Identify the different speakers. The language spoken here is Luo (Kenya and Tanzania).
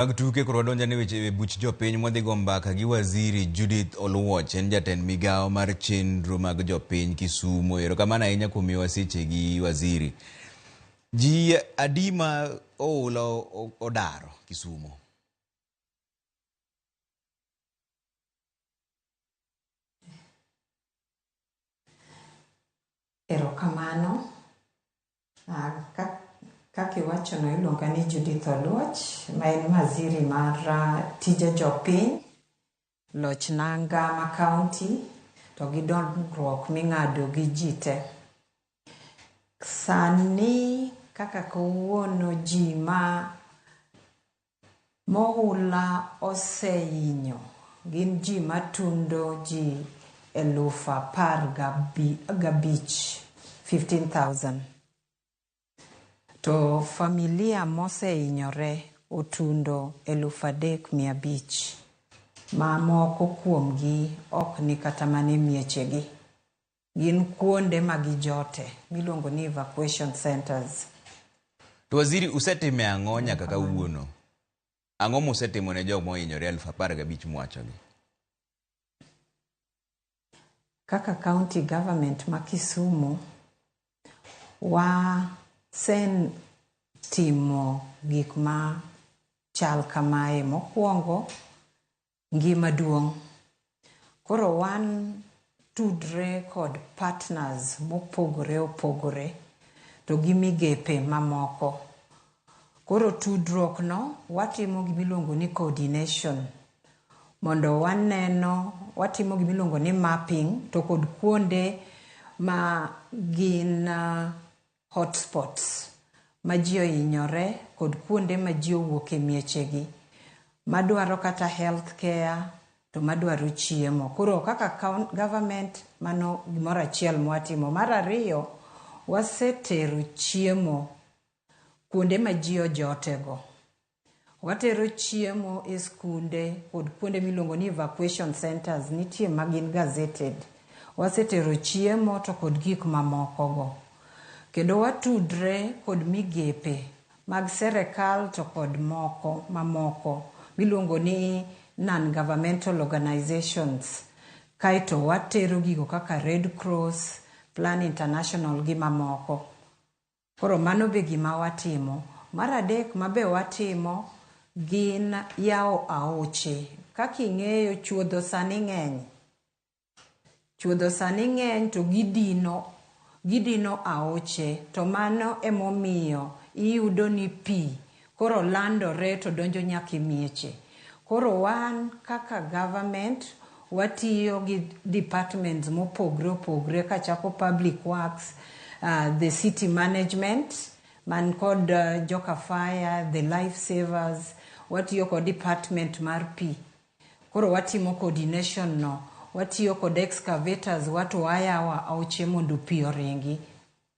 Speaker 1: Mag tuke koro wadonjo ne weche e buch jopiny mwadhi go mbaka gi waziri Judith Oluoch en jatend migawo mar chenro mag jopiny Kisumu. Erokamano ahinya kuom miyowa sechegi waziri. Ji adi ma oula odaro Kisumu?
Speaker 2: Erokamano. Kaka iwachono iluonga ni Judith Oluoch ma en waziri mar tije jopiny, loch nanga ma kaunti to gi dongruok ming'ado gi ji te. Sani kaka kawuono ji ma Mohula osehinyo gin ji matundo ji eluf 15, 15,000. To familia mosehinyore otundo 3,500 ma moko kuomgi ok ni kata mana e miechegi. Gin kuonde ma gijote miluongo ni evacuation centers.
Speaker 1: To waziri usetime ang'o nyaka kawuono? Ang'o musetimo ne jok mohinyore 15,000 muwachogi?
Speaker 2: Kaka county government ma Kisumu, wasetimo gik ma chal kamae. Mokwongo, ngima duong'. Koro wan tudre kod partners mopogore opogore to gi migepe mamoko. Koro tudruok no watimo gimiluongo ni coordination mondo waneno watimo gimiluongo ni mapping to kod kuonde ma gin hotspots ma ji ohinyore kod kuonde ma ji owuok e miechegi madwaro kata health care to madwaro chiemo. Koro kaka government mano gimoro achiel mwatimo. Mar ariyo, wasetero chiemo kuonde ma ji ojotego. Watero chiemo e skunde kod kuonde miluongo ni evacuation centers nitie ma gin gazetted. Wasetero chiemo to kod gik mamoko go. Kendo watudre kod migepe mag serikal to kod moko mamoko miluongo ni non-governmental organizations. Kaeto watero gigo kaka Red Cross, Plan International gi mamoko. Koro mano be gima watimo. Mar adek mabe watimo gin yawo aoche. Kaka ing'eyo chuodho sani ng'eny. Chuodho sani ng'eny to gidino aoche to mano emomiyo iyudo ni pi koro landore to donjo nyaka e mieche. Koro wan kaka government watiyo gi departments mopogre opogre kachako public works, the city management man kod joka fire, the life savers, watiyo kod department mar pi. Koro watimo coordination no, watiyo kod excavators wato wayawo aoche mondo pi oringi.